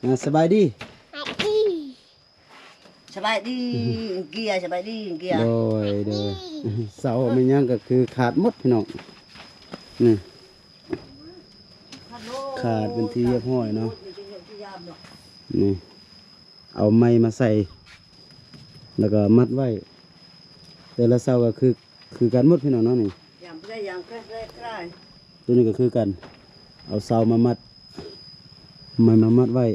ອ່າ ສະບາຍດີ ສະບາຍດີ ເກຍ ສະບາຍດີ ເກຍ ໂດຍ ໂດຍ ເສົາແມ່ນຫຍັງກໍຄືຂາດໝົດ ພີ່ນ້ອງ ນີ້ ຂາດເປັນທີ່ຮຽບຮ້ອຍເນາະ ນີ້ ເອົາໄມ້ມາໃສ່ ແລ້ວກໍມັດໄວ້ ແຕ່ລະເສົາກໍຄື ຄືກັນໝົດ ພີ່ນ້ອງເນາະ ນີ້ ໂຕນີ້ກໍຄືກັນ ເອົາເສົາມາມັດ ໄມ້ມາມັດໄວ້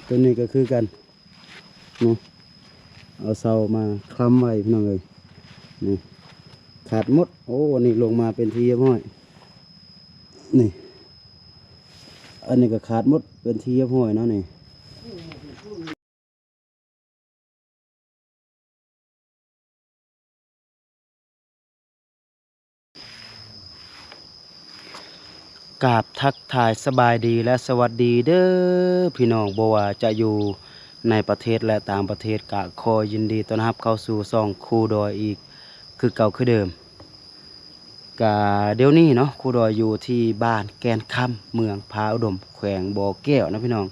ໂຕນີ້ກໍຄືກັນເນາະ ເອົາເສົາມາຄ້ຳໄວ້ ພີ່ນ້ອງເອີຍ ນີ້ ຂາດໝົດ ໂອ້ ອັນນີ້ລົງມາເປັນທີ່ຮຽບຮ້ອຍ ນີ້ ອັນນີ້ກໍຂາດໝົດເປັນທີ່ຮຽບຮ້ອຍເນາະ ນີ້. ກາບທັກທາຍສະບາຍດີ ແລະ ສະຫວັດດີເດີພີ່ນ້ອງ ບໍ່ວ່າຈະຢູ່ໃນປະເທດ ແລະ ຕ່າງປະເທດ ກະຂໍຍິນດີຕ້ອນຮັບເຂົ້າສູ່ຊ່ອງຄູດອຍອີກຄືເກົ່າຄືເດີມ. ກະດຽວນີ້ເນາະ ຄູດອຍຢູ່ທີ່ບ້ານແກ່ນຄຳ ເມືອງຜາອຸດົມ ແຂວງບໍ່ແກ້ວເນາະພີ່ນ້ອງ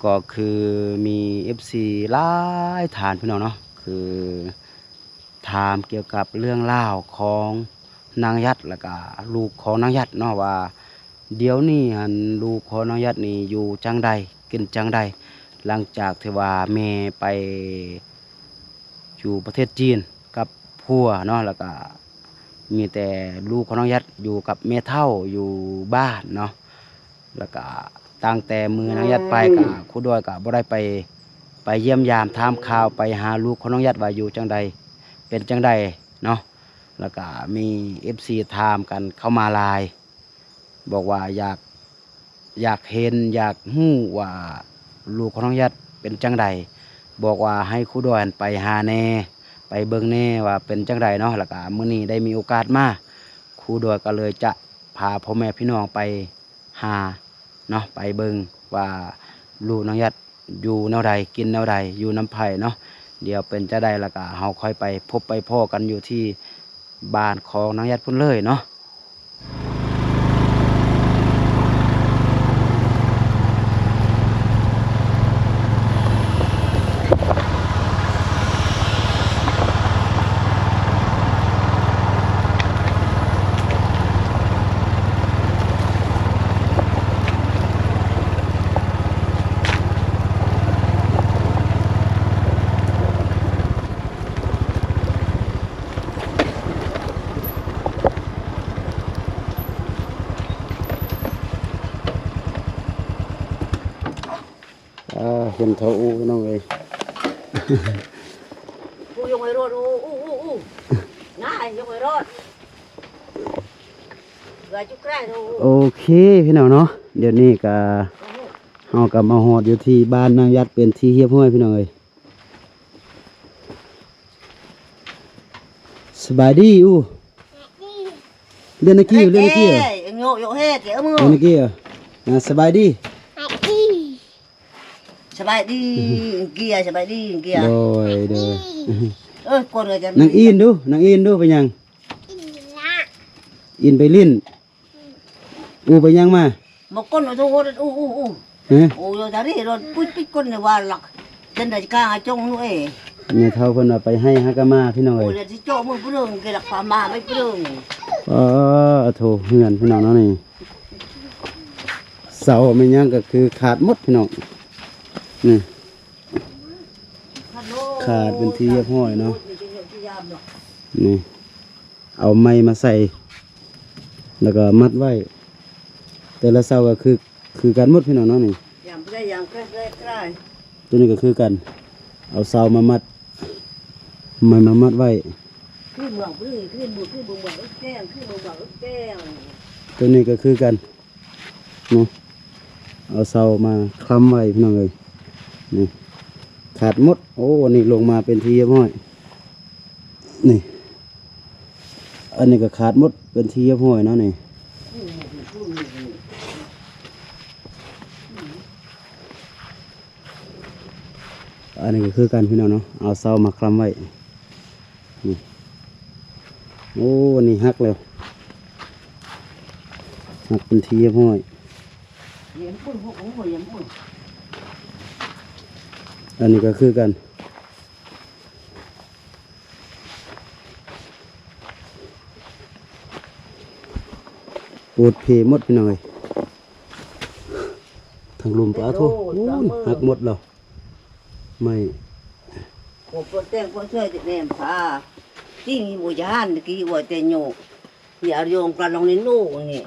ກໍຄືມີເອັຟຊີຫຼາຍທ່ານພີ່ນ້ອງເນາະ ຄືຖາມກ່ຽວກັບເລື່ອງລາວຂອງນາງຍັດ ແລ້ວກະລູກຂອງນາງຍັດເນາະ ວ່າດຽວນີ້ຫັ້ນ ລູກຂອງນາງຍັດນີ້ຢູ່ຈັ່ງໃດ ກິນຈັ່ງໃດ ຫຼັງຈາກທີ່ວ່າແມ່ໄປ ຢູ່ປະເທດຈີນກັບຜົວເນາະ ແລ້ວກະມີແຕ່ລູກຂອງນາງຍັດຢູ່ກັບແມ່ເຖົ້າຢູ່ບ້ານເນາະ ແລ້ວກະຕັ້ງແຕ່ມື້ນາງຍັດໄປກະ ຄູດອຍກະບໍ່ໄດ້ໄປ ໄປຢ້ຽມຢາມຖາມຂ່າວ ໄປຫາລູກຂອງນາງຍັດວ່າຢູ່ຈັ່ງໃດ ເປັນຈັ່ງໃດເນາະ ແລ້ວກະມີເອັຟຊີຖາມກັນເຂົ້າມາຫຼາຍ ບອກວ່າຢາກ ຢາກເຫັນ ຢາກຮູ້ວ່າລູກຂອງນ້ອງຍັດເປັນຈັ່ງໃດ ບອກວ່າໃຫ້ຄູດອຍຫັ້ນໄປຫາແດ່ ໄປເບິ່ງແດ່ວ່າເປັນຈັ່ງໃດເນາະ ແລ້ວກະມື້ນີ້ໄດ້ມີໂອກາດມາ ຄູດອຍກໍເລີຍຈະພາພໍ່ແມ່ພີ່ນ້ອງໄປຫາເນາະ ໄປເບິ່ງວ່າລູກນ້ອງຍັດຢູ່ແນວໃດ ກິນແນວໃດ ຢູ່ນຳໃຜເນາະ ດຽວເປັນຈັ່ງໃດ ແລ້ວກະເຮົາຄ່ອຍໄປພົບໄປພໍ້ກັນຢູ່ທີ່ ບ້ານຂອງນາງຍັດພຸ້ນເລີຍເນາະ. ອ່າ ເຫັນເຂົາອູ້ ພີ່ນ້ອງເອີຍ ອູ້ຍົກໃຫ້ໂລດ ອູ້ ອູ້ ອູ້ ອູ້ ນາຍຍົກໃຫ້ໂລດ ໂອເຄ ພີ່ນ້ອງເນາະ ດຽວນີ້ກະເຮົາກະມາຮອດຢູ່ທີ່ບ້ານນາງຍັດເປັນທີ່ຮຽບຮ້ອຍ ພີ່ນ້ອງເອີຍ. ສະບາຍດີອູ້ ເລື່ອນນະກີ້ ເລື່ອນນະກີ້ ເອີ ໂຍກ ໂຍກເຮັດ ເອີ ມື ເລື່ອນນະກີ້ ເອີ ອ່າ ສະບາຍດີ ສະບາຍດີ ເກຍ ສະບາຍດີ ເກຍ ໂດຍ ໂດຍ ເອີ ກົນກັນ ນາງອິນດູ ນາງອິນດູ ເປັນຫຍັງ ອິນໄປຫຼິ້ນ ອູ້ໄປຫຍັງມາ ມາກົ້ນໂທດ ອູ້ ອູ້ ອູ້ ຮະ ໂອ້ຍ ຕາເຣ ລົດປຸດປິດກົ້ນໃນວ່າລັກ ຈັນໄດ້ກາຈົງໜູເອ ແມ່ເຖົ້າເພິ່ນວ່າໄປໄຮ່ຫາກະມາ ພີ່ນ້ອງເອີຍ ໂອ້ຍ ຊິເຈາະມືປຶງ ເກລັກພາມາໄປປຶງ ເອີ ໂຖ ເຮືອນ ພີ່ນ້ອງເນາະ ນີ້ ເສົາແມ່ນຫຍັງກໍຄືຂາດໝົດ ພີ່ນ້ອງ ນີ້ ຂາດເປັນທີ່ຮຽບຮ້ອຍເນາະ ນີ້. ເອົາໄມ້ມາໃສ່ ແລ້ວກໍມັດໄວ້ ແຕ່ລະເສົາກໍຄື ຄືກັນໝົດ ພີ່ນ້ອງເນາະ ນີ້ ຕົວນີ້ກໍຄືກັນ ເອົາເສົາມາມັດ ໄມ້ມາມັດໄວ້ ຕົວນີ້ກໍຄືກັນ ເນາະ ເອົາເສົາມາຄ້ຳໄວ້ ພີ່ນ້ອງເອີຍ ນີ້ ຂາດໝົດ ໂອ້ ອັນນີ້ລົງມາເປັນທີ່ຮຽບຮ້ອຍ ນີ້ ອັນນີ້ກໍຂາດໝົດເປັນທີ່ຮຽບຮ້ອຍເນາະ ນີ້ ອັນນີ້ກໍຄືກັນ ພີ່ນ້ອງເນາະ ເອົາເສົາມາຄ້ຳໄວ້ ນີ້ ໂອ້ ອັນນີ້ຫັກແລ້ວ ຮັກເປັນທີ່ຮຽບຮ້ອຍ. ອັນນີ້ກໍຄືກັນ ໂອດເພໝົດພີ່ນ້ອງເອີຍ. ທາງລຸ່ມປາໂທ ໂອ້ຍ ຫັກໝົດແລ້ວ ໄມ້ ໂອ້ ໂປແຕງໂປຊ່ວຍແນມພາ ຕິງບໍ່ຢ້ານ ຕະກີ້ວ່າແຕ່ໂຍ ທີ່ອາຢອງກະລອງນີ້ໂນນີ້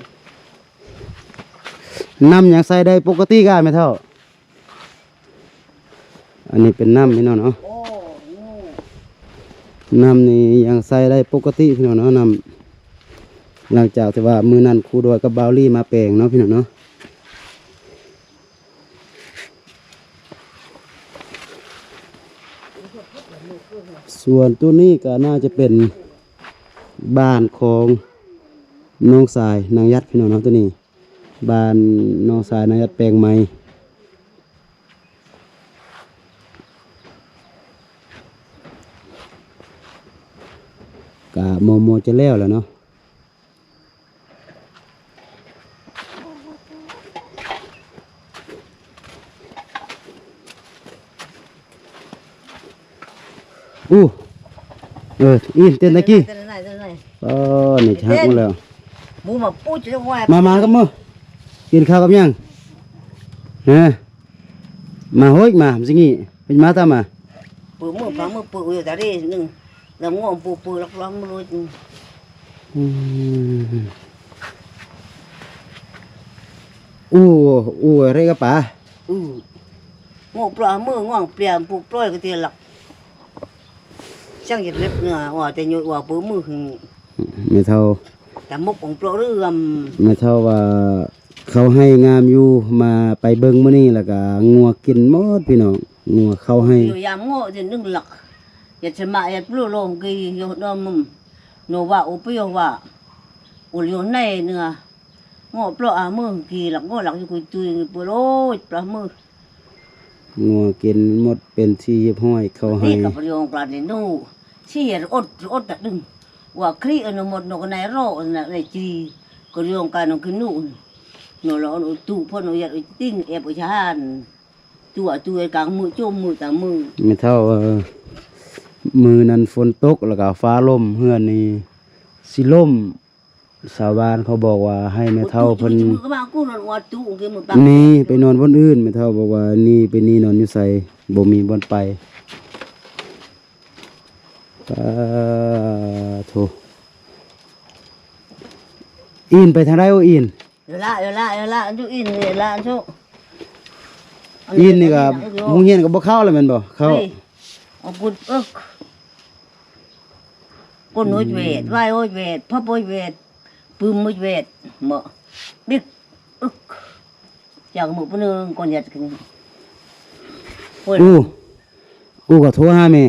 ນ້ຳຍັງໃຊ້ໄດ້ປົກກະຕິກະແມ່ເຖົ້າ? ອັນນີ້ເປັນນ້ຳພີ່ນ້ອງເນາະ ໂອ້ ນ້ຳນີ້ຍັງໃຊ້ໄດ້ປົກກະຕິພີ່ນ້ອງເນາະ ນ້ຳ ຫຼັງຈາກທີ່ວ່າມື້ນັ້ນຄູດອຍກັບບ່າວລີມາແປງເນາະພີ່ນ້ອງເນາະ. ສ່ວນໂຕນີ້ກໍໜ້າຈະເປັນບ້ານຂອງນ້ອງຊາຍນາງຢັດພີ່ນ້ອງເນາະ ໂຕນີ້ ບ້ານນ້ອງຊາຍນາງຢັດແປງໃໝ່ ກະມໍ່ໆຈະແລ້ວແລ້ວເນາະ. ອູ້ ເອີ ອີນເຕັ້ນຕະກີ້ ເຕັ້ນໄດ້ ເຕັ້ນໄດ້ ອໍ ນີ້ຈະຫັກໝົດແລ້ວ ໝູມາປູດຈະວ່າ ມາ ມາກັບໝູ່ ກິນເຂົ້າກັບຫຍັງ ຮະ ມາໂຫຍ ມາ ມັນຊິງີ້ ມາຕາມມາ ປຶກມື ປາມື ປຶກຢູ່ຕາເດໜຶ່ງ ລຳງໍປູເປີລັກລອງມື ອືມ ອູ້ ອູ້ເຣກະປາ ອື ງົວປລາມື ງອງເປຍ ປູປອຍກະເຕລັກ ຊ່າງເຮັດເລັບເນື້ອ ວ່າແຕ່ໂຍວ່າປຶກມື ແມ່ເຖົ້າ ຕາໝົກອອງປອເລື່ອມ ແມ່ເຖົ້າວ່າ ເຂົ້າໄຮ່ງາມຢູ່ ມາໄປເບິ່ງມື້ນີ້ ແລ້ວກະງົວກິນໝົດພີ່ນ້ອງ ງົວເຂົ້າໄຮ່ ຢູ່ຍາມງົວເດືອນໜຶ່ງຫຼັກ ເຮັດສະມະເຮັດປລູລົງກີຢູ່ດອມ ໂນວ່າໂອປິໂຍວ່າ ໂອລິໂອໄນເນື້ອ ງົວປອອາມືກີຫຼັກ ງົວຫຼັກຢູ່ກຸຍຕຸຍ ປວດໂອຍປລາມື ງົວກິນໝົດເປັນທີ່ຮຽບຮ້ອຍ ເຂົ້າໄຮ່ ກະປະໂຍງການໂນ ຊິເຮັດອົດ ອົດຕະດຶງ ວ່າຄຣີອະນຸມົດໂນກະໄນໂຣ ນະໄນຈີ ກະໂຍງການໂນກິນນູ ໂນລະອອນອຸຕຸ ພົນອະນຸຍາດອຸຕິງ ແອບອຸຊານ ຕົວຕຸກາງມື ໂຈມມືຕາງມື ແມ່ເຖົ້າ ມື້ນັ້ນຝົນຕົກ ແລ້ວກະຟ້າລົມ ເຮືອນນີ້ຊິລົ້ມ ຊາວບ້ານເຂົາບອກວ່າໃຫ້ແມ່ເຖົ້າເພິ່ນ ໜີໄປນອນບ່ອນອື່ນ ແມ່ເຖົ້າບອກວ່າໜີໄປນີ້ນອນຢູ່ໃສ ບໍ່ມີບ່ອນໄປ ປາໂທ ອີນໄປທາງໃດ ໂອອີນ ເວລາ ເວລາ ເວລາ ອັນຈຸອີນ ເວລາ ອັນຈຸ ອີນນີ້ກະ ໂຮງຮຽນກະບໍ່ເຂົ້າແລ້ວແມ່ນບໍ່ ເຂົ້າ ເອີ ອອກກຸດເອິກ ກົ້ນໂອຍເວດ ວາຍໂອຍເວດ ພັບໂອຍເວດ ປຶມໂອຍເວດ ເໝາະ ບິກ ອຶກ ຈາກມື້ປະເນີງກ່ອນຍັດຂຶ້ນ ໂອ້ ກູກະໂທຫາແມ່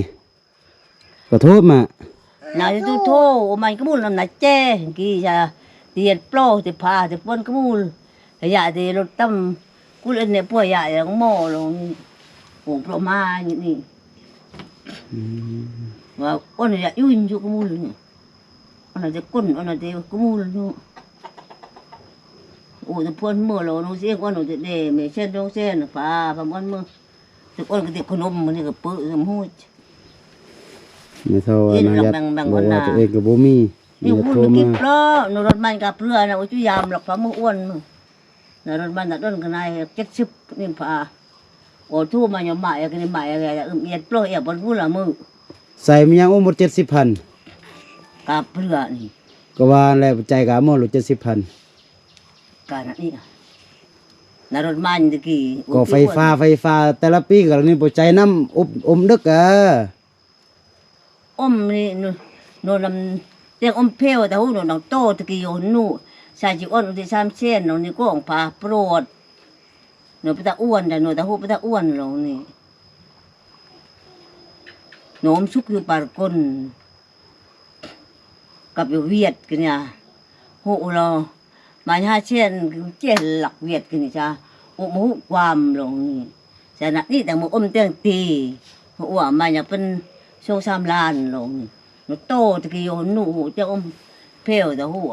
ກະໂທມາ ນາຍຕູໂທ ມັນກະບຸນນຳນາແຈ ກີຈະຕຽນໂປ ແຕ່ພາ ແຕ່ປວນກະບຸນ ກະຢາແຕ່ລົດຕຳ ກູເລັນເນຍປົວຢາ ຢາໝໍລົງ ໂອໂປມານີ້ ອືມ ວ່າອ້ນຢາຢູ່ຢູ່ກະບຸນ ອັນນັ້ນແຕ່ກົ້ນ ອັນນັ້ນແຕ່ກະບຸນ ໂອ ແຕ່ພວນເມືອລະ ໂນເຊງ ອັນໂນເຕເດ ແມ່ແຊນ ໂດງແຊນ ພາ ພາມອນເມືອ ແຕ່ກ່ອນກະຕິກຂະໜົມ ມື້ນີ້ກະປຶ້ມໂຫດ ແມ່ເຖົ້ານາງຍັດບອກວ່າຕົວເອງກະບໍ່ມີ ນີ້ໂທມາ ໂນລົດມັນກະເພື່ອນະ ໂອຈຸຍາມລັກພາມືອ້ວນ ນະລົດມັນນະດົນກະນາຍເຈັດສິບນີ້ພາ ໂອໂທມາຍາມມາເອກະນີ້ມາເອກະອຶມອຽດໂປເອຍບໍ່ຮູ້ລະມື້ ໃສ່ມາຍັງໂອໝົດເຈັດສິບພັນ ກະເພື່ອນີ້ ກະວ່າແຫຼະ ໃຈກະໝົດເຈັດສິບພັນ ການນີ້ນະ ລົດມາແຕ່ກີ້ ກໍໄຟຟ້າ ໄຟຟ້າແຕ່ລະປີກໍນີ້ບໍ່ໃຈນຳອົບ ອົມດຶກ ເອີ ອົມນີ້ໂນນຳ ແຕ່ອົມເພວຕາຫູໂນນຳໂຕຕະກີ້ໂຍນນູ ຊາຈິອອນອຸຕິສາມເຊນ ໂນນີ້ກອງພາໂປດ ໂນປະຕາອ້ວນ ໂນຕາຫູປະຕາອ້ວນ ໂລນີ້ ໂນອົມສຸກຢູ່ປາກົນ ກັບວຽດກະນຍາ ໂຫລາ ມາຫາເຊນເຈນລັກວຽດກະນຍາ ໂອມະຫຸກວາມລົງນີ້ ສະນະນີ້ແຕ່ງໂມອົມແຕ່ງຕີ ຫົວມາຍາເປັນສອງສາມລ້ານລົງນີ້ ໂນໂຕຕະກິໂຍນູ ເຈົ້າອົມເພວຕະຫົວ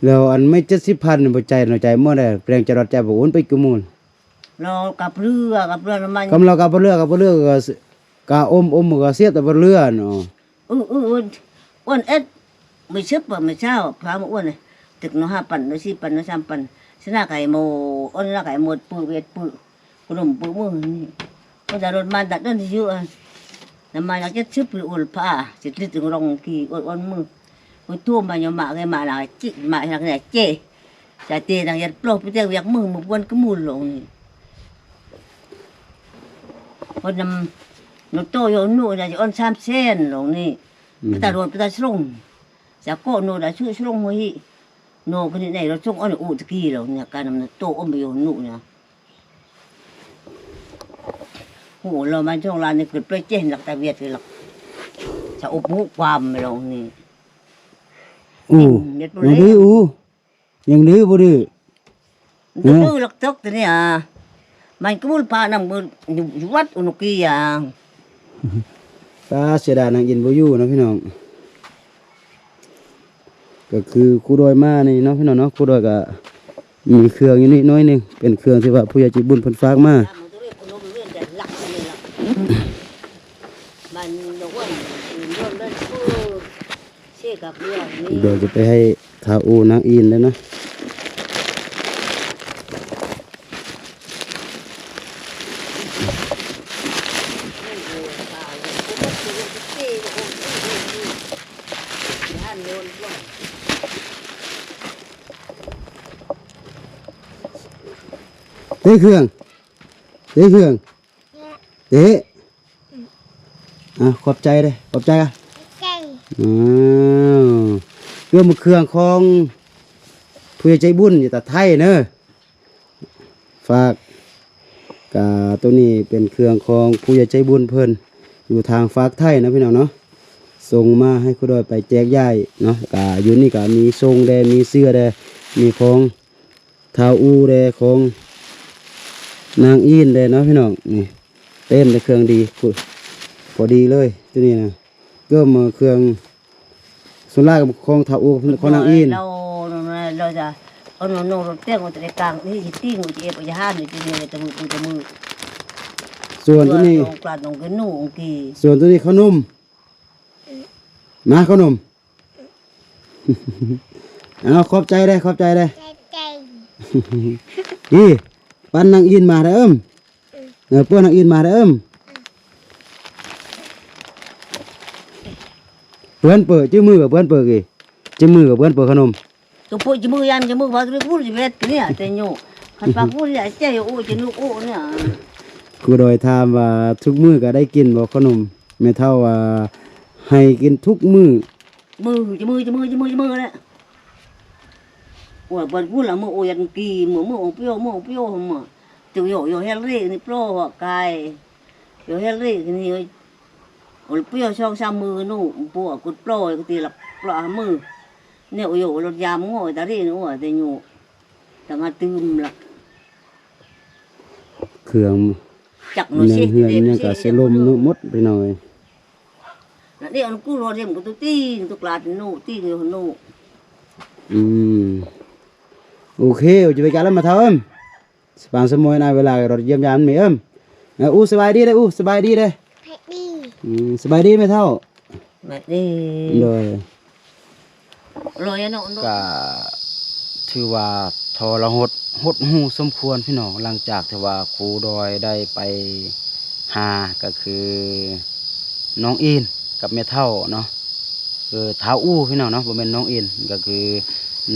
ແລ້ວອັນໄມ້ເຈັດສິບພັນນີ້ບໍ່ຈ່າຍເນາະ ຈ່າຍໝົດແລ້ວ ແປງຈະລອດ ຈ່າຍບໍ່ໂອນໄປກະມູນ ລາວກັບເຮືອ ກັບເຮືອນຳມັນ ຄຳລາວກັບເຮືອ ກັບເຮືອກໍ ກະອົມ ອົມກໍເສຍແຕ່ເຮືອເນາະ. ອືໆ ອ້ວນເອັດ ມື້ຊຶບ ມື້ເຊົ້າພາມາອ້ວນ ຕຶກເນາະ ຫ້າພັນເນາະ ສີ່ພັນເນາະ ສາມພັນ ຊະນະໄກ່ໂມ ອ້ວນຊະນະໄກ່ໝົດປຶກເວດປຶກ ຂະໜົມປຶກມື້ນີ້ ກໍຈະລົດມາຕັດເດີນຊິຢູ່ ນຳມາຈາກເຈັດສິບປີ ອ້ວນພາ ສິລິດລົງກີ ອ້ວນ ອ້ວນມື້ ໂອ້ ໂທມາຍອມມາເກມາລາຈິມາຮັກແນ່ເຈ ສາເຕນາງຍັດໂປລະ ໄປແຕ່ວຽກມື ມື້ບວນກະມູນລົງນີ້ ເພິ່ນນຳໂນໂຕໂຍນຸນະ ອອນສາມແສນລົງນີ້ ອືມ ໄປຕາໂລດ ໄປຕາສະຫຼົງ ສາໂກໂນດາຊຸສະຫຼົງຫົວຫີ ໂນກະນິໃນລົດສົ່ງອອນອູຕະກີລົງນີ້ ການນຳໂນໂຕອົມໂຍນຸນະ ໂຫ ລາວມາຊ່ອງລານນີ້ ເກີດປະເຈນລັກຕາວຽດເລີຍລັກ ສາອົບຮູ້ຄວາມລົງນີ້ ໂອ້ ເຮັດບໍ່ໄດ້ ໂອ້ ຍັງດື້ບໍ່ດື້ ບໍ່ດື້ ເອີ ລັກເຕີກໂຕນີ້ອາ ມັນກະມູນພານຳຢູ່ ຢູ່ວັດອຸນຸກີອາ ຕາເສຍດາຍນາງອິນບໍ່ຢູ່ເນາະພີ່ນ້ອງ ກໍຄືຄູດອຍມານີ້ເນາະພີ່ນ້ອງເນາະ ຄູດອຍກໍມີເຄື່ອງຢູ່ນີ້ໜ້ອຍໜຶ່ງ ເປັນເຄື່ອງທີ່ວ່າຜູ້ໃຫຍ່ໃຈບຸນເພິ່ນຝາກມາ ມັນ ດຽວຈະໄປໃຫ້ທ້າວອູນາງອິນແລ້ວເນາະ ເດ້ເຄື່ອງ ເດ້ເຄື່ອງ ເດ້ ອ່າ ຂອບໃຈເດ້ ຂອບໃຈກະ ຂອບໃຈ ອືມ ເຄື່ອງ ເຄື່ອງຂອງຜູ້ໃຫຍ່ໃຈບຸນຢູ່ຕາໄທເນີ ຝາກ ກະໂຕນີ້ເປັນເຄື່ອງຂອງຜູ້ໃຫຍ່ໃຈບຸນເພິ່ນ ຢູ່ທາງຟາກໄທນະພີ່ນ້ອງເນາະ ສົ່ງມາໃຫ້ຄູດອຍໄປແຈກຢາຍເນາະ ກະຢູ່ນີ້ກະມີຊົງແດ່ ມີເສື້ອແດ່ ມີຂອງ ທ້າວອູແດ່ ຂອງນາງອິນແດ່ເນາະພີ່ນ້ອງ ນີ້ເຕັມແຕ່ເຄື່ອງດີ ພໍດີເລີຍໂຕນີ້ນະ ເກີມເຄື່ອງ ສ່ວນຫຼາຍຂອງທ້າວອູ ຂອງນາງອິນ ລາວ ລາວຈະເອົາໂນໂນລົດແປ້ງອອກແຕ່ກາງ ນີ້ຊິຕີງ ຊິເອບ ຊິຫານ ຊິເນຕະມື ຕະມື ສ່ວນໂຕນີ້ ຂະໜົມ ມາຂະໜົມ ເອົາ ຂອບໃຈເດີ້ ຂອບໃຈເດີ້ ຂອບໃຈ ນີ້ ປັນນາງອິນມາເດີ້ ເອີ ເອີ ເປີນນາງອິນມາເດີ້ ເອີ ເພື່ອນເປີ ຈື່ມືກັບເພື່ອນເປີ ກີ້ ຈື່ມືກັບເພື່ອນເປີຂະໜົມ ໂຕໂປະຈະມືຍາມຈະມືວ່າຈະໄປຄູດຈະເວັດນີ້ ແຕ່ໂຍ ຄັນປາກຄູດຈະເຈໂອຈະນຸໂອນີ້ ຄູດອຍຖາມວ່າ ທຸກມື້ກະໄດ້ກິນບໍ່ຂະໜົມ? ແມ່ເຖົ້າວ່າ ໃຫ້ກິນທຸກມື້ ມື້ຈະມື ຈະມື ຈະມື ຈະມື ຈະມືແຫຼະ ໂອ້ຍ ເພິ່ນຄູດລະມື້ໂອຍັນກີ ມື້ ມື້ໂອປິໂອ ມື້ໂອປິໂອ ມື້ ຈະໂຍ ໂຍເຮັດເລນີ້ໂປລະກາຍ ໂຍເຮັດເລນີ້ ໂອປິໂອສອງສາມມື້ນູ ປົວກຸດໂປລະກະຕິລະໂປລະຫາມື້ ແນວໂອໂຍລົດຍາມງໍຕາຣີນໂອແຕ່ໂຍ ຕັ້ງຫາຕື່ມລະ ເຄື່ອງ ຈັກໂນເຊ ເຮືອນຫຍັງກະເສລົມໂນໝົດພີ່ນ້ອງເອີຍ ລະເດອັນກູໂລເດມກະຕຸຕີນຕຸກລາດໂນຕີນໂນ ອືມ ໂອເຄ ຈະໄປກະລະມາເຖົ້າເອີຍ ບາງສະໝົຍນາເວລາລົດຢ້ຽມຢາມແມ່ເອີຍ ເອີ ອູ ສະບາຍດີເດີ້ ອູ ສະບາຍດີເດີ້ ສະບາຍດີ ອືມ ສະບາຍດີແມ່ເຖົ້າ ສະບາຍດີ ໂດຍ ກະຖືວ່າທໍລະຫົດ ຫົດຫູ່ສົມຄວນພີ່ນ້ອງ ຫຼັງຈາກທີ່ວ່າຄູດອຍໄດ້ໄປຫາ ກະຄືນ້ອງອິນກັບແມ່ເຖົ້າເນາະ ເອີ ທ້າວອູພີ່ນ້ອງເນາະ ບໍ່ແມ່ນນ້ອງອິນ ກະຄື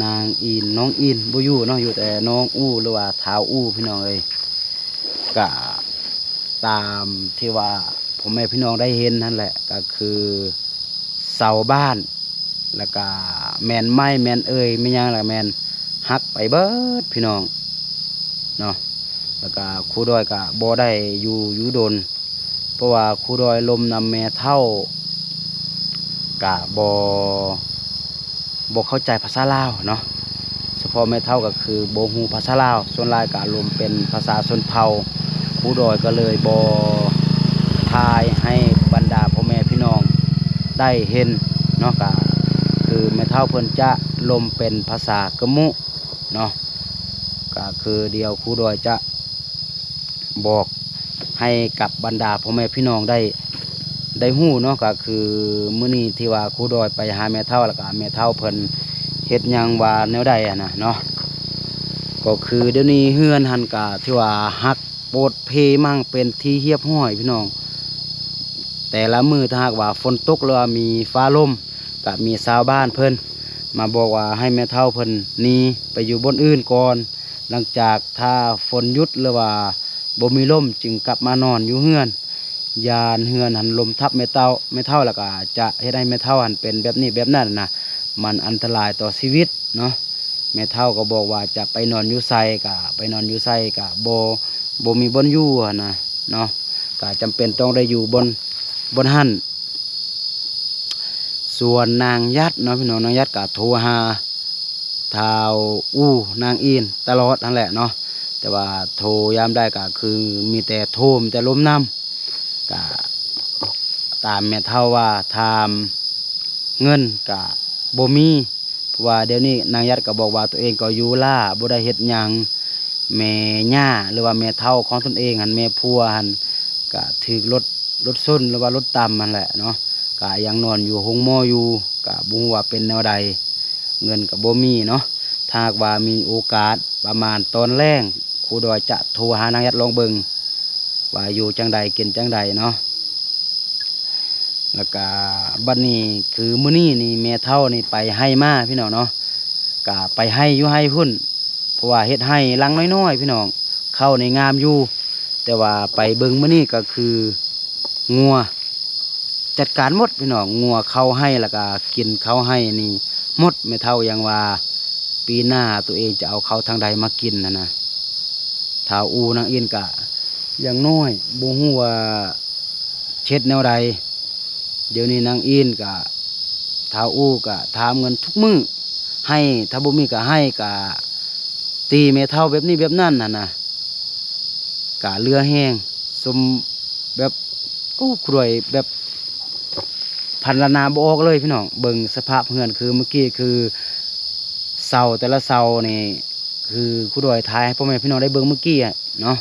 ນາງອິນ ນ້ອງອິນບໍ່ຢູ່ເນາະ ຢູ່ແຕ່ນ້ອງອູ ຫຼືວ່າທ້າວອູພີ່ນ້ອງເອີຍ ກະຕາມທີ່ວ່າພໍ່ແມ່ພີ່ນ້ອງໄດ້ເຫັນຫັ້ນແຫຼະ ກະຄືເສົາບ້ານ ລະກະແມ່ນໄມ້ແມ່ນເອີ່ຍແມ່ນຫຍັງລະແມ່ນຫັກໄປເບິດພີ່ນ້ອງເນາະ ລະກະຄູດອຍກະບໍ່ໄດ້ຢູ່ ຢູ່ດົນ ເພາະວ່າຄູດອຍລົມນຳແມ່ເຖົ້າ ກະບໍ່ ບໍ່ເຂົ້າໃຈພາສາລາວເນາະ ສະເພາະແມ່ເຖົ້າກະຄືບໍ່ຮູ້ພາສາລາວ ສ່ວນຫຼາຍກະລົມເປັນພາສາຊົນເຜົ່າ ຄູດອຍກະເລີຍບໍ່ຖ່າຍໃຫ້ບັນດາພໍ່ແມ່ພີ່ນ້ອງໄດ້ເຫັນເນາະ ກະຄືແມ່ເຖົ້າເພິ່ນຈະ ລົມເປັນພາສາກະມຸເນາະ. ກະຄືດຽວຄູດອຍຈະບອກໃຫ້ກັບບັນດາພໍ່ແມ່ພີ່ນ້ອງໄດ້ ໄດ້ຮູ້ເນາະ. ກະຄືມື້ນີ້ທີ່ວ່າຄູດອຍໄປຫາແມ່ເຖົ້າ ແລ້ວກະແມ່ເຖົ້າເພິ່ນເຮັດຫຍັງວ່າແນວໃດຫັ້ນນະເນາະ. ກໍຄືດຽວນີ້ເຮືອນຫັ້ນກະຖືວ່າຫັກໂປດເພມັງເປັນທີ່ຮຽບຮ້ອຍພີ່ນ້ອງ. ແຕ່ລະມື້ຖ້າຫາກວ່າຝົນຕົກ ຫຼືວ່າມີຟ້າລົມ ກະມີຊາວບ້ານເພິ່ນມາບອກວ່າໃຫ້ແມ່ເຖົ້າເພິ່ນໜີໄປຢູ່ບ່ອນອື່ນກ່ອນ ຫຼັງຈາກຖ້າຝົນຢຸດ ຫຼືວ່າບໍ່ມີລົມຈຶ່ງກັບມານອນຢູ່ເຮືອນ. ຢ້ານເຮືອນຫັ້ນລົມທັບແມ່ເຖົ້າ ແມ່ເຖົ້າ ແລ້ວກະຈະເຮັດໃຫ້ແມ່ເຖົ້າຫັ້ນເປັນແບບນີ້ແບບນັ້ນນະ ມັນອັນຕະລາຍຕໍ່ຊີວິດເນາະ. ແມ່ເຖົ້າກໍບອກວ່າຈະໄປນອນຢູ່ໃສກະໄປນອນຢູ່ໃສ ກະບໍ່ ບໍ່ມີບ່ອນຢູ່ຫັ້ນນະເນາະ. ກະຈຳເປັນຕ້ອງໄດ້ຢູ່ບ່ອນ ບ່ອນຫັ້ນ. ສ່ວນນາງຫຍັດເນາະພີ່ນ້ອງ ນາງຫຍັດກະໂທຫາທ້າວອູ່ນາງອິນຕະຫຼອດຫັ້ນແຫຼະເນາະ. ແຕ່ວ່າໂທຍາມໃດກະຄືມີແຕ່ໂທ ມີແຕ່ລົມນຳ. ກະຕາມແມ່ເຖົ້າວ່າ ຖາມເງິນກະບໍ່ມີ ເພາະວ່າດຽວນີ້ນາງຫຍັດກໍບອກວ່າຕົວເອງກໍຢູ່ລ້າ ບໍ່ໄດ້ເຮັດຫຍັງ. ແມ່ຍ່າ ຫຼືວ່າແມ່ເຖົ້າຂອງຕົນເອງຫັ້ນ ແມ່ຜົວຫັ້ນກະຖືກລົດ ລົດຊົນ ຫຼືວ່າລົດຕຳຫັ້ນແຫຼະເນາະ. ກະຍັງນອນຢູ່ໂຮງໝໍຢູ່ ກະບໍ່ຮູ້ວ່າເປັນແນວໃດ ເງິນກະບໍ່ມີເນາະ. ຖ້າຫາກວ່າມີໂອກາດປະມານຕອນແລງ ຄູດອຍຈະໂທຫານາງຫຍັດລອງເບິ່ງວ່າຢູ່ຈັ່ງໃດ ກິນຈັ່ງໃດເນາະ. ແລ້ວກະບັດນີ້ຄືມື້ນີ້ນີ້ແມ່ເຖົ້ານີ້ໄປໄຮ່ມາພີ່ນ້ອງເນາະ. ກະໄປໄຮ່ຢູ່ໄຮ່ພຸ້ນ ເພາະວ່າເຮັດໄຮ່ຫຼັງນ້ອຍໆພີ່ນ້ອງ ເຂົ້ານີ້ງາມຢູ່. ແຕ່ວ່າໄປເບິ່ງມື້ນີ້ກໍຄືງົວຈັດການໝົດພີ່ນ້ອງ ງົວເຂົ້າໄຮ່ ແລ້ວກະກິນເຂົ້າໄຮ່ນີ້ໝົດ. ແມ່ເຖົ້າຍັງວ່າປີໜ້າຕົວເອງຈະເອົາເຂົ້າທາງໃດມາກິນຫັ້ນນະ. ທ້າວອູ່ນາງອິນກະຍັງນ້ອຍ ບໍ່ຮູ້ວ່າເຮັດແນວໃດ. ດຽວນີ້ນາງອິນກະ ທ້າວອູ່ກະຖາມເງິນທຸກມື້ ໃຫ້ ຖ້າບໍ່ມີກະໃຫ້ ກະຕີແມ່ເຖົ້າແບບນີ້ແບບນັ້ນຫັ້ນນະ. ກະເຫຼືອແຮງ ສົມແບບ ໂອ້ ຄູດອຍແບບພັນລະນາບໍ່ອອກເລີຍພີ່ນ້ອງ. ເບິ່ງສະພາບເຮືອນຄືມື້ກີ້ ຄືເສົາແຕ່ລະເສົານີ້ ຄືຄູດອຍຖ່າຍໃຫ້ພໍ່ແມ່ພີ່ນ້ອງໄດ້ເບິ່ງມື້ກີ້ເນາະ.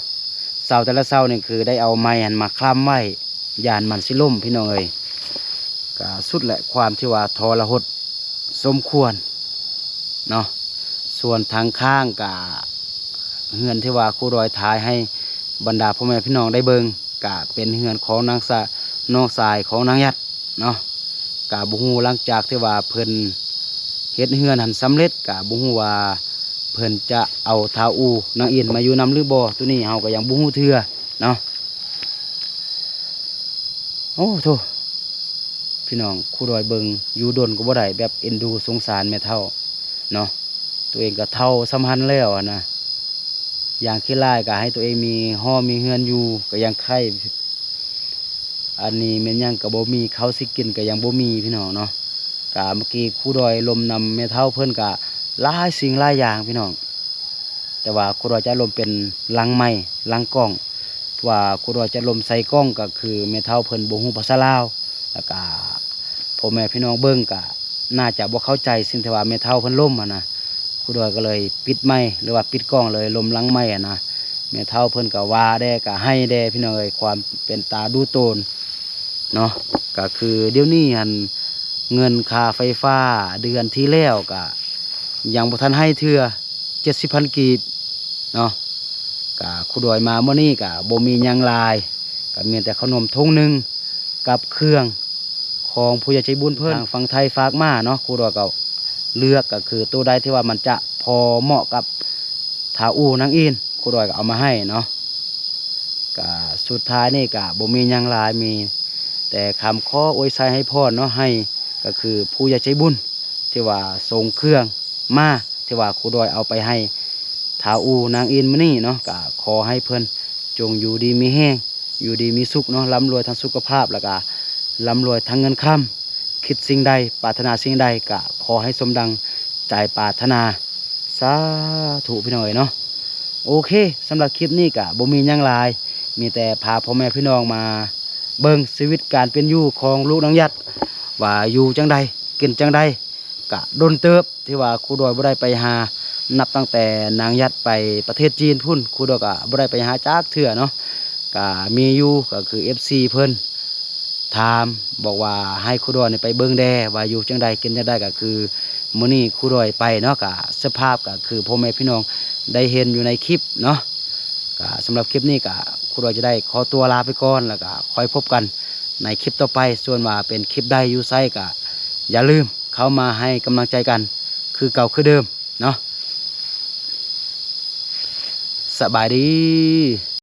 ເສົາແຕ່ລະເສົານີ້ຄືໄດ້ເອົາໄມ້ຫັ້ນມາຄ້ຳໄວ້ ຢ້ານມັນຊິລົ້ມພີ່ນ້ອງເອີຍ. ກະສຸດແຫຼະ ຄວາມທີ່ວ່າທໍລະຫົດສົມຄວນເນາະ. ສ່ວນທາງຂ້າງກະເຮືອນທີ່ວ່າຄູດອຍຖ່າຍໃຫ້ບັນດາພໍ່ແມ່ພີ່ນ້ອງໄດ້ເບິ່ງ ກະເປັນເຮືອນຂອງນາງສາ ນ້ອງຊາຍຂອງນາງຫຍັດເນາະ. ກະບໍ່ຮູ້ຫຼັງຈາກທີ່ວ່າເພິ່ນເຮັດເຮືອນຫັ້ນສຳເລັດ ກະບໍ່ຮູ້ວ່າເພິ່ນຈະເອົາທ້າວອູ່ນາງອິນມາຢູ່ນຳຫຼືບໍ່ ໂຕນີ້ເຮົາກໍຍັງບໍ່ຮູ້ເທື່ອເນາະ. ໂອ້ ໂທ້ ພີ່ນ້ອງ ຄູດອຍເບິ່ງຢູ່ດົນກໍບໍ່ໄດ້ ແບບເອັນດູສົງສານແມ່ເຖົ້າເນາະ. ຕົວເອງກໍເຖົ້າສ່ຳຫັ້ນແລ້ວຫັ້ນນະ ຢ່າງຂີ້ຮ້າຍກໍໃຫ້ຕົວເອງມີຫໍມີເຮືອນຢູ່ກໍຍັງໄຄ. ອັນນີ້ແມ່ນຫຍັງກໍບໍ່ມີ ເຂົ້າຊິກິນກໍຍັງບໍ່ມີພີ່ນ້ອງເນາະ. ກະເມື່ອກີ້ຄູດອຍລົມນຳແມ່ເຖົ້າເພິ່ນກະຫຼາຍສິ່ງຫຼາຍຢ່າງພີ່ນ້ອງ. ແຕ່ວ່າຄູດອຍຈະລົມເປັນຫຼັງໄມ ຫຼັງກ້ອງ ເພາະວ່າຄູດອຍຈະລົມໃສ່ກ້ອງ ກໍຄືແມ່ເຖົ້າເພິ່ນບໍ່ຮູ້ພາສາລາວ ແລ້ວກະພໍ່ແມ່ພີ່ນ້ອງເບິ່ງກະໜ້າຈະບໍ່ເຂົ້າໃຈສິ່ງທີ່ວ່າແມ່ເຖົ້າເພິ່ນລົມຫັ້ນນະ. ຄູດອຍກໍເລີຍປິດໄມ ຫຼືວ່າປິດກ້ອງເລີຍ ລົມຫຼັງໄມຫັ້ນນະ. ແມ່ເຖົ້າເພິ່ນກໍວ່າແດ່ ກໍໄຫ້ແດ່ ພີ່ນ້ອງເອີຍ ຄວາມເປັນຕາດຸໂຕນເນາະ. ກໍຄືດຽວນີ້ຫັ້ນ ເງິນຄ່າໄຟຟ້າເດືອນທີ່ແລ້ວກໍຍັງບໍ່ທັນໃຫ້ເທື່ອ ເຈັດສິບພັນກີບເນາະ. ກະຄູດອຍມາມື້ນີ້ກະບໍ່ມີຫຍັງຫຼາຍ ກະມີແຕ່ເຂົ້າໜົມຖົງໜຶ່ງກັບເຄື່ອງຂອງຜູ້ໃຫຍ່ໃຈບຸນເພິ່ນ ທາງຝັ່ງໄທຝາກມາເນາະ. ຄູດອຍກໍເລືອກ ກໍຄືໂຕໃດທີ່ວ່າມັນຈະພໍເໝາະກັບທ້າວອູ່ນາງອິນ ຄູດອຍກໍເອົາມາໃຫ້ເນາະ. ກະສຸດທ້າຍນີ້ກະບໍ່ມີຫຍັງຫຼາຍ ມີແຕ່ຄຳຂໍອວຍໄຊໃຫ້ພອນເນາະ ໃຫ້ ກໍຄືຜູ້ໃຫຍ່ໃຈບຸນ ທີ່ວ່າສົ່ງເຄື່ອງມາ ທີ່ວ່າຄູດອຍເອົາໄປໃຫ້ທ້າວອູ່ນາງອິນມື້ນີ້ເນາະ ກໍຂໍໃຫ້ເພິ່ນຈົ່ງຢູ່ດີມີແຮງ ຢູ່ດີມີສຸກເນາະ ລ່ຳລວຍທັງສຸຂະພາບ ແລ້ວກໍລ່ຳລວຍທັງເງິນຄຳ ຄິດສິ່ງໃດ ປາດຖະໜາສິ່ງໃດ ກໍຂໍໃຫ້ສົມດັ່ງໃຈປາດຖະໜາ ສາທຸ ພີ່ນ້ອງເອີຍເນາະ. ໂອເຄ ສຳລັບຄລິບນີ້ກະບໍ່ມີຫຍັງຫຼາຍ ມີແຕ່ພາພໍ່ແມ່ພີ່ນ້ອງມາເບິ່ງຊີວິດການເປັນຢູ່ຂອງລູກນາງຫຍັດ ວ່າຢູ່ຈັ່ງໃດ ກິນຈັ່ງໃດ ກະດົນເຕີບທີ່ວ່າຄູດອຍບໍ່ໄດ້ໄປຫາ ນັບຕັ້ງແຕ່ນາງຍັດໄປປະເທດຈີນພຸ້ນ ຄູດອຍກະບໍ່ໄດ້ໄປຫາຈັກເທື່ອເນາະ. ກະມີຢູ່ ກະຄືເອັຟຊີເພິ່ນຖາມ ບອກວ່າໃຫ້ຄູດອຍນີ້ໄປເບິ່ງແດ່ວ່າຢູ່ຈັ່ງໃດກິນຈັ່ງໃດ. ກະຄືມື້ນີ້ຄູດອຍໄປເນາະ ກະສະພາບກະຄືພໍ່ແມ່ພີ່ນ້ອງໄດ້ເຫັນຢູ່ໃນຄລິບເນາະ. ກະສຳລັບຄລິບນີ້ກະຄູດອຍຈະໄດ້ຂໍຕົວລາໄປກ່ອນ ແລ້ວກະຄ່ອຍພົບກັນໃນຄລິບຕໍ່ໄປ. ສ່ວນວ່າເປັນຄລິບໃດຢູ່ໃສກະຢ່າລືມເຂົ້າມາໃຫ້ກຳລັງໃຈກັນຄືເກົ່າຄືເດີມເນາະ. ສະບາຍດີ.